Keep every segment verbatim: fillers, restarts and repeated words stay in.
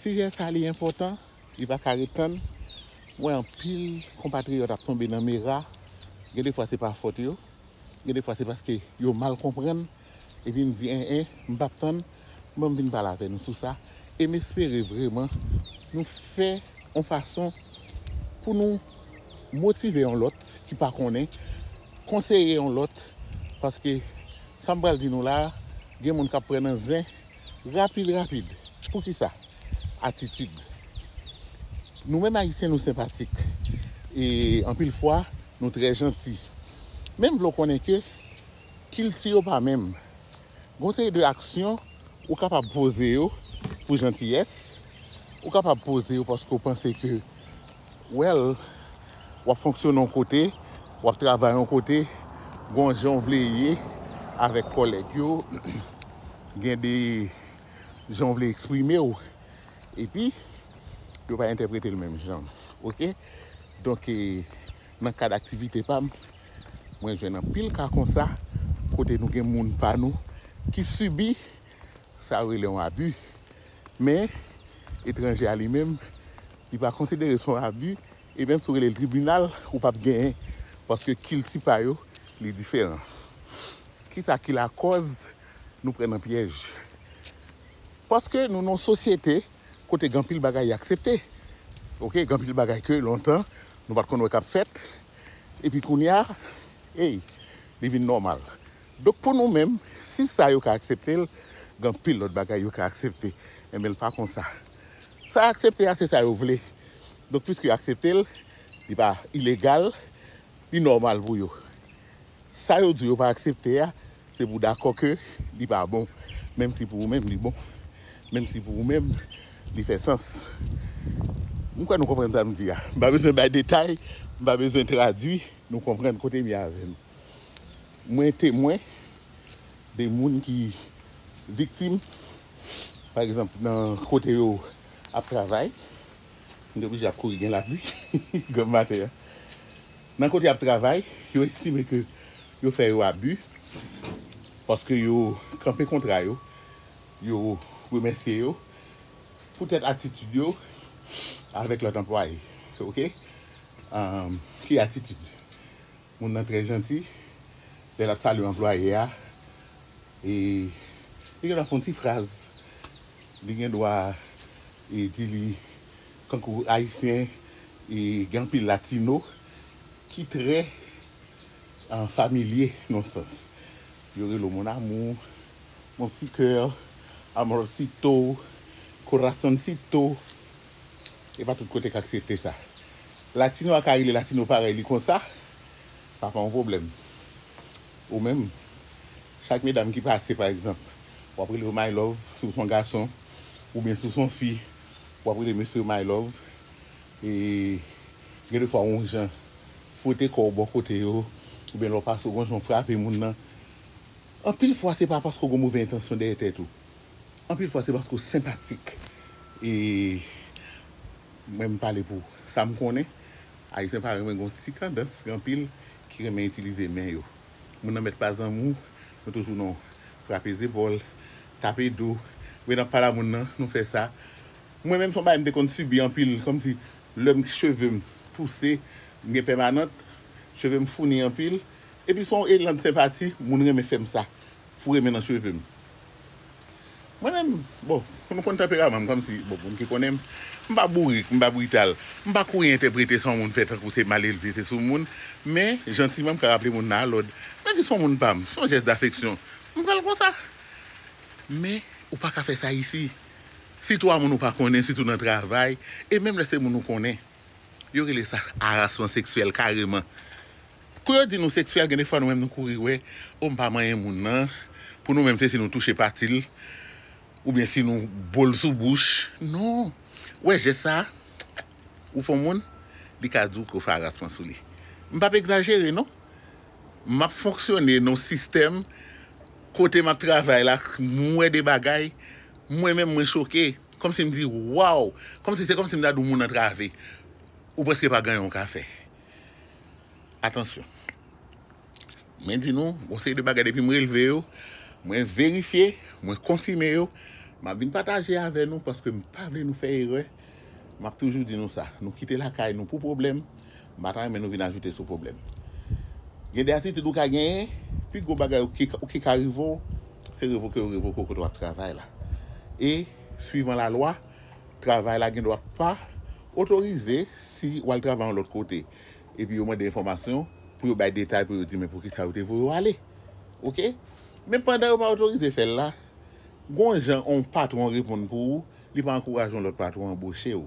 Sijè sa li enpòtan, li pa ka ret tann. M wè anpil konpatriyòt ap tonbe nan mera. Gen de fwa se pa fòt yo, gen de fwa se paske yo mal konprann. Epi m di, en, en, m p ap tann, ban m vin pale avè nou sou sa. E m espere vrèman nou fè yon fason pou nou motive yon lòt ki pa konnen, konseye yon lòt, paske sa m pral di nou la, gen moun k ap pran nan zen rapid, rapid. Poukisa? Atitid. Nou menm Ayisyen, nou senpatik. E anpil fwa, nou trè janti. Men m vle w konnen ke kilti yo pa menm. Gon seri de aksyon ou kapab poze yo pou jantiyès, ou kapab poze yo paske w panse ke, well, w ap fonksyone yon kote, w ap travay yon kote, gon jan w vle ye avèk kòlèg yo, gen de jan w vle eksprime w, epi yo pa entèprete l menm jan. Oke? Donk, e, nan kad aktivite pa m, mwen jwenn anpil ka konsa, kote nou gen moun pa nou ki sibi sa yo rele yon abi. Men, etranje a li menm, li pa konsidere se yon abi, e menm si w rele l tribinal, ou p ap genyen, paske kilti pa yo, li diferan. Kisa ki lakòz nou pran nan pyèj? Paske nou nan yon sosyete kote gen anpil bagay aksepte. Oke, gen anpil bagay ke lontan nou pa t konn wè k ap fèt. Epi kounye a, ey, li vin nòmal. Donk pou nou menm, si sa yo ka aksepte l, gen anpil lòt bagay yo ka aksepte. Enben, l pa konsa. Sa aksepte a, se sa yo vle. Donk piske yo aksepte l, li pa ilegal, li nòmal pou yo. Sa yo di yo pa aksepte a, se pou w dakò ke li pa bon. Menm si pou ou menm li bon. Menm si pou ou menm li fè sans. M kwè nou konprann sa m di a. M pa bezwen bay detay, m pa bezwen tradui, nou konprann kote m ye avè l. Mwen temwen de moun ki viktim, pa egzanp, nan kote yo ap travay, m te oblije ap kouri gen lapli, granm maten an. Nan kote y ap travay, yo estime ke yo fè yo abi, paske yo kanpe kontra yo, yo remèsye yo, poutèt atitid yo avèk lòt anplwaye. Oke? Ahn, ki atitid? Moun nan trè janti, lè l ap salye anplwaye a, e li gen dwa fè yon ti fraz. Li gen dwa, e, di li, kankou Ayisyen, e gen anpil Latino ki trè, ah, familye nan sans. Yo rele w mon amour, mon petit cœur, amorcito, corazoncito. E pa tout kote k aksepte sa. Latino a ka rele Latino parèy li konsa, sa pa yon pwoblèm. Ou menm, chak medam ki pase, pa egzanp, w ap rele yo my love, si w se yon gason, oubyen si w se yon fi, w ap rele mesye yo my love. E gen de fwa, yon jan, fwote kò w bò kote yo, oubyen lè w pase, w gon jan w frape moun nan. Anpil fwa, se pa paske w gon move entansyon dèyè tèt ou. Anpil fwa, se paske w senpatik. E mwen, m pale pou sa m konnen. Ayisyen pa renmen, gon ti tandans, gen anpil ki renmen itilize men yo. Moun nan mèt pa zanmi w, nou toujou nan frape zepòl, tape do. Men n ap pale a moun nan, nou fè sa. Mwen menm, se yon bagay m te konn sibi anpil, kòmsi lè m cheve m pouse, m gen pèmanant, cheve m founi anpil, epi se yon elan de senpati, moun renmen fè m sa, foure men nan cheve m. Mwen menm, bon, pou nou konn tanperaman m, kòmsi, bon, pou moun ki konnen m, m pa bourik, m pa brital, m pa kouri entèprete sa yon moun fè tankou se malelve, se soumoun, men, jantiman, m ka raple moun nan a lòd. Men si se yon moun pa m, se yon jès dafeksyon, m pran l konsa. Men, ou pa ka fè sa isi. Sitou a moun ou pa konnen, sitou nan travay, e menm lè se moun ou konnen. Yo rele sa arasman seksyèl kareman. Kou yo di nou seksyèl, gen de fwa nou menm nou kouri wè, o, m pa manyen moun nan. Pou nou menm, se si nou touche pati l, oubyen si nou bo l sou bouch. Non. Ou wè jès sa a, ou fè yon moun, li ka di w ke w fè arasman sou li. M p ap egzajere, non. M ap fonksyone nan yon sistèm kote m ap travay la, m wè de bagay, mwen menm mwen choke. Kòmsi m di, waw! Kòmsi se kòmsi m ta di w moun antrave. Ou prèske pa gen anyen w ka fè. Atansyon. Mwen di nou, yon seri de bagay depi m relve yo, mwen verifye, mwen konfime yo, M ap vin pataje avè nou paske m pa vle nou fè erè. M ap toujou di nou sa. Nou kite lakay nou pou pwoblèm. M pa ta renmen nou vin ajoute sou pwoblèm. Gen de atitid ou ka genyen, pi gwo bagay ou ki, ou ki ka rive w, se revoke yo revoke w kote w ap travay la. E, swivan lalwa, travay la gen dwa pa otorize si w al travay yon lòt kote. Epi yo mande enfòmasyon pou yo bay detay pou yo di men poukisa yo te voye w ale. Oke? Men pandan yo pa otorize fè l la, gon jan yon patwon reponn pou ou, li pa ankouraje yon lòt patwon anboche w.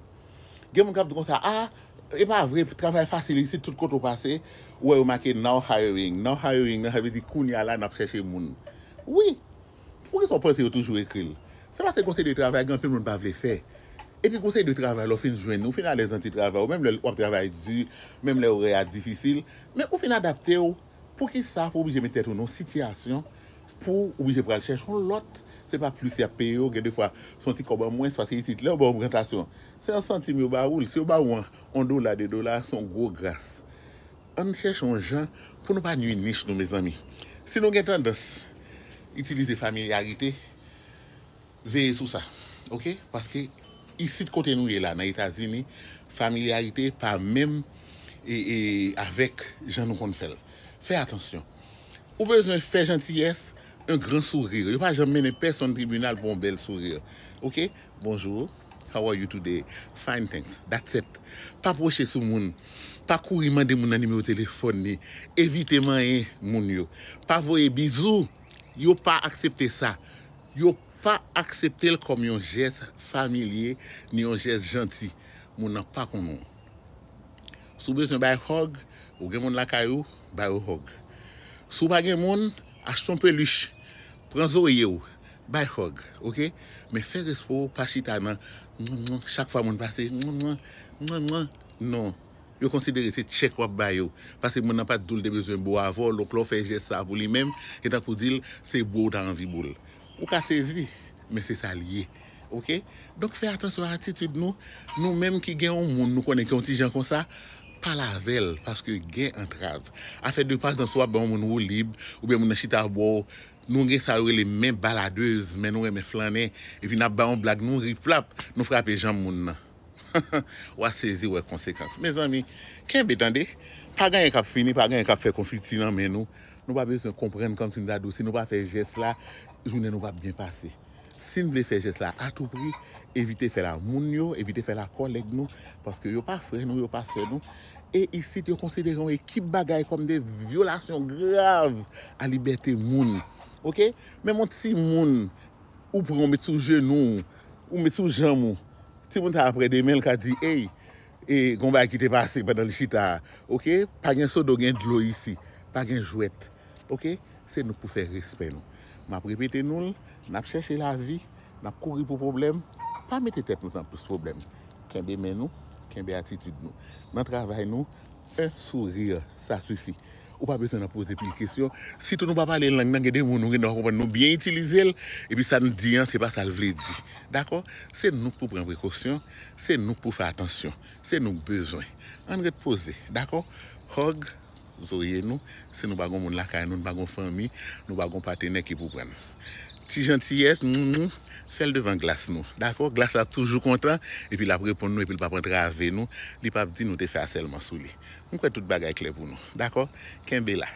Gen moun k ap di konsa, a, e pa vre, travay fasil isit, tout kote w pase, ou wè yo make now hiring, now hiring nan, sa vle di kounye a la n ap chèche moun. Wi, poukisa w panse yo toujou ekri l? Se paske gon seri de travay gen anpil moun pa vle fè. Epi gon seri de travay lè w fin jwenn, ou fin alèz nan ti travay, ou menm lè w ap travay di, menm lè orè a difisil, men ou fin adapte w. Poukisa pou oblije met tèt ou nan yon sitiyasyon pou oblije pral chèche yon lòt? Se pa plis y ap peye w, gen defwa se yon ti kòb an mwens, paske isit lè yo ba w ogmantasyon, se yon santim yo ba ou l. Si yo ba ou yon, yon dola, de dola, se yon gwo gras. Ann chèche yon jan pou nou pa nui nich nou, mezanmi. Si nou gen tandans itilize familyarite, veye sou sa, oke? Paske isit kote nou ye la, nan Etazini, familyarite pa menm e, e, avèk jan nou konn fè l. Fè atansyon. Ou bezwen fè jantiyès, un grand sourire. Yo pa janm mennen pèsonn tribinal pou yon bèl sourire. Oke? Bonjour. How are you today? Fine, thanks. That's it. Pa pwoche sou moun. Pa kouri mande moun nan nimewo telefòn li. Evite manyen moun yo. Pa voye bizou. Yo pa aksepte sa. Yo pa aksepte l kòm yon jès familye ni yon jès janti. Moun nan pa konnen w. Si w bezwen bay hug, ou gen moun lakay ou, ba yo hug. Si w pa gen moun, achte yon pelich, pran Zoe w, bay hug, oke? Men fè respè w, pa chita nan mwen, mwen, chak fwa moun pase, mwen, mwen, mwen, mwen. Non. Yo konsidere se tchèk w ap ba yo. Paske moun nan pa t di w l te bezwen bo avè w, donk lè w fè jès sa a pou li menm, e tankou di l se bo w ta anvi bo l. Ou ka sezi, men se sa l ye. Oke? Donk fè atansyon a atitid nou. Nou menm ki gen yon moun nou konnen ki yon ti jan konsa, pale avè l, paske gen antrav. Afè de pa egzanp, si w ap bay yon moun woulib, oubyen moun nan chita bò w, nou gen sa yo rele men baladez, men nou renmen flannen, epi n ap bay yon blag, nou ri plap, nou frape janm moun nan. W a sezi wè konsekans. Mezanmi, kenbe tande. Pa gen anyen k ap fini, pa gen anyen k ap fè konfiti nan men nou. Nou pa bezwen konprann kòmsi m ta di w, si nou pa fè jès la, jounen nou p ap byen pase. Si n vle fè jès la atoupri, evite fè l a moun yo, evite fè l a kòlèg nou, paske yo pa frè nou, yo pa sè nou. E isit, yo konsidere yon ekip bagay kòm de vyolasyon grav a libète moun. Oke? Menm yon timoun, ou pran, ou met sou jenou w, ou met sou janm ou. Timoun sa a aprè demen, l ka di, ey, e, gon bagay ki te pase pandan l chita a. Oke? Pa gen sodo, gen dlo isi. Pa gen jwèt. Oke? Se nou k pou fè respè nou. M ap repete nou l, n ap chèche lavi, n ap kouri pou pwoblèm. Pa mete tèt nou nan plis pwoblèm. Kenbe men nou, kenbe atitid nou. Nan travay nou, un sourire, ça suffit. Ou pa bezwen nan poze pil kesyon. Sitou nou pa pale lang nan, gen de moun nou gen dwa konprann nou byen itilize l, epi sa n di an, se pa sa l vle di. Dakò? Se nou k pou pran prekosyon, se nou k pou fè atansyon, se nou k bezwen. Ann ret poze, dakò? Hug, Zoe nou, si nou pa gen moun lakay nou, nou pa gen fanmi, nou pa gen patnè ki pou pran n. Ti jantiyès, mm, mm, fè l devan glas nou. Dakò? Glas la ap toujou kontan, epi l ap reponn nou, epi l p ap antrave nou, li p ap di nou te fè asèlman sou li. M kwè tout bagay klè pou nou. Dakò? Kenbe la.